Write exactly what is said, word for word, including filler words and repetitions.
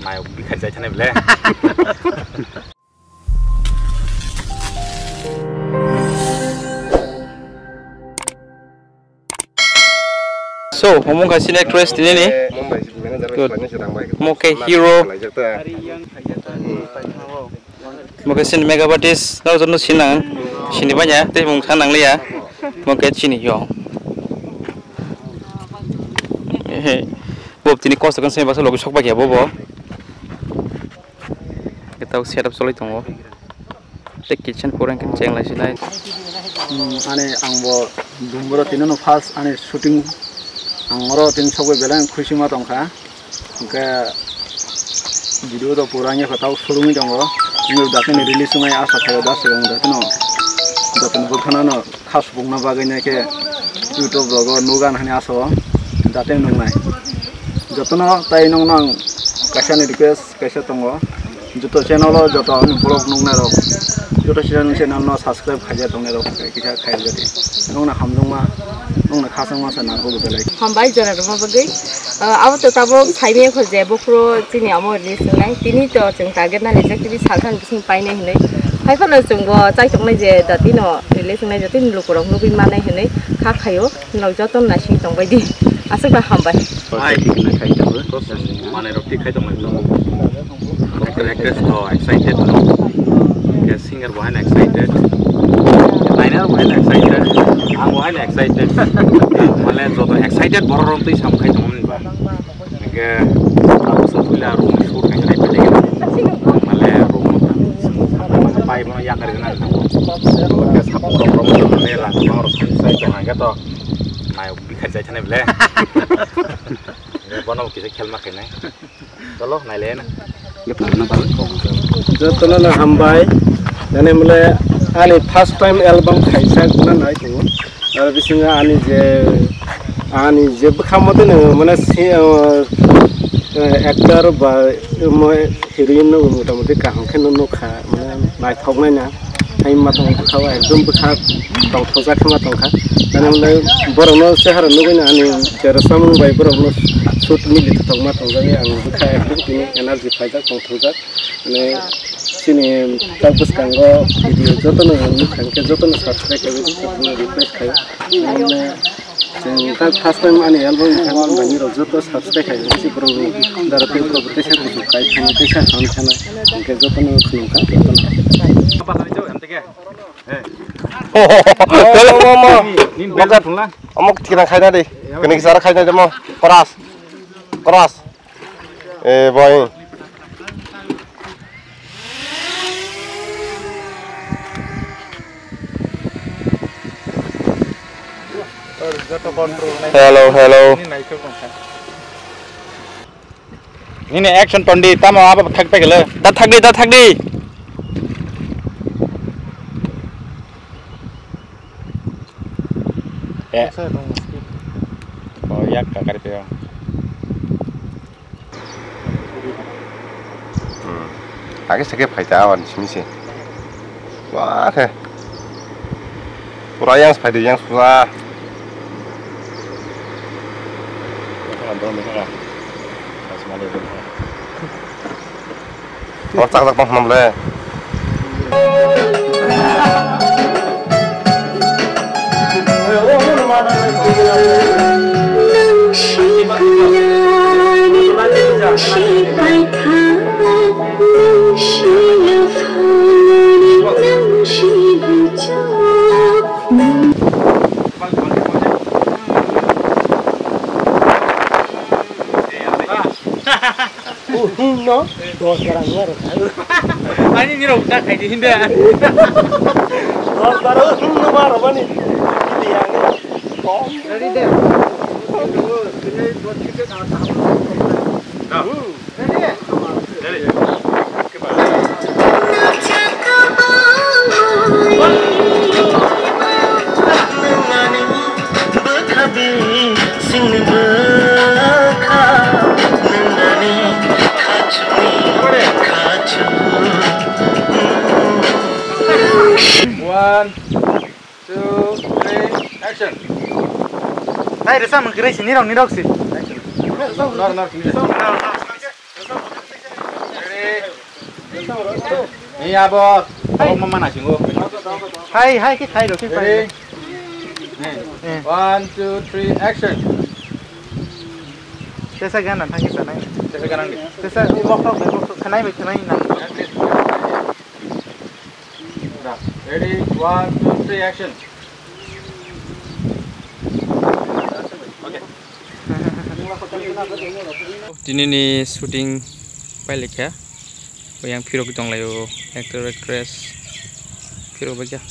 Mayok bikha jai thani bele. So, omo wngkha chini actress tini ni. Good. Omo khe hero. Omo khe chini makeup artist. Nang joto no sinang. Sini banya, tei mung sa nang liya. Omo khe chini yo. Ehe. Bo tini kosto kan sini baksa logi sok pakya bo bo. Tei tabuk setup cholai tongo. Tei kitchen pura hwnkhe cheng lai sinai. Hmm, ani ang bo Dumbura tini no first ani shooting ang oro tini sogwi belai ang khusi ma tongkha. Hwnkhe video to pura wngya khe tabuk shooting wngwi tongo. Wngwi dakhe ni release wngnai asa khaio da swkang dakhe no joto ni bwkhano no kha supungna bagwi nai khe YouTube rogo nugan hani asa o jate nuknai. Jotono tai nokno ang kaisa ni request kaisa tongo. Joto channel o joto ani vlog nuknai rok, joto channel, channel no subscribe khaijak tongnai rok kisa khaijak di. Nokno hamjakma, nokno khasakma se nangkukgo belai. Hambai jora rwma bagwi. Ah, abo to tabuk saimanya kho je buphuru chini omo release wngnai. Tini to chwng target nai rijak tini salsa ni bising painai hinwi. Hai phano chwng bo chaitok nai je dati no release wngnai je tini lukurok nugwi manai hinwi kha khaio. Norok joto no naising tongbai di. Aswk bai hambai. Hai. Manai rok thik khai tongmani tongo. Actor, actress to excited no. Hwnkhe singer bo haino excited. Trainer bo haino excited. Ang bo haino excited. Mane joto excited borok rok twi samung khai tongmani ba. Hwnkhe tabuk chwng puila room ni shoot khai khai pai. Mane room no pai bono yakar gana. Hwnkhe support rok mane rang rok sai tong hwnkhe to. Nai bikha jai thani bele. Bono kisa khel ma khainai. Cholo, nailai na. Jotono no hambai. Nani mole ani first time album khaisa guna nai tongo. Ar bisingo ani je, ani je bwkha mothe no mane si, eh, actor ba, mo, heroine no motamoti kaham khe no nukha, mane naithoknai na. Hai matwng bwkha o ekdom bwkha tongthokjak khe ma tongkha. Ani hwnle borokno chehara nugwino ani chera samung bai borokno shoot mili tongma tongjagwi ang bwkha ekdom tini energy phaijak tongthokjak. Mane chini tak bwskango video jotono nukha hwnkhe jotono subscribe khaigwi jotono request khaio. Mane Chwng tak first time ani album khaima manwi rok joto subscribe khai si borok ni dara tei borok tei sa kuchuk kai thani tei sa ham thana hwnkhe joto no khulum kha joto no. Omo thikna khaina di, kini kisa khaina di mo, koras, koras. Eh, boy. Hello, hello. Nini action tondi, tamo abo thak thak le. Da thak di, da thak di. Eh. Oh, yak ka kari pe. Hmm. Age seke phaita awan simi se. Wah khe. Pura yang phai de yang suwa. Oh, chak chak tong ham le. No, dos bara nua rok. Ani ni rok ta khai di hinda. Dos bara no ma rok bani. Kiti yang ni. Kom. Ready de. One. Two, three, action. Hai, resa mung kiri sini rong ni rok si. Action. Nor, nor, sini. Ready? Ni abo, hai. Tolok mama na singo. Hai, hai, ke khai ro, ke khai ro. Ready? Eh. One, two, three, action. Tesa gana thangki sanai. Tesa gana ni. Tesa bok tok, bok tok, khanai bai khanai na. Ready? One, two, three, action. Tini ni shooting pailekha. Yang phirok tonglaio, actor, actress. Phirok baikha.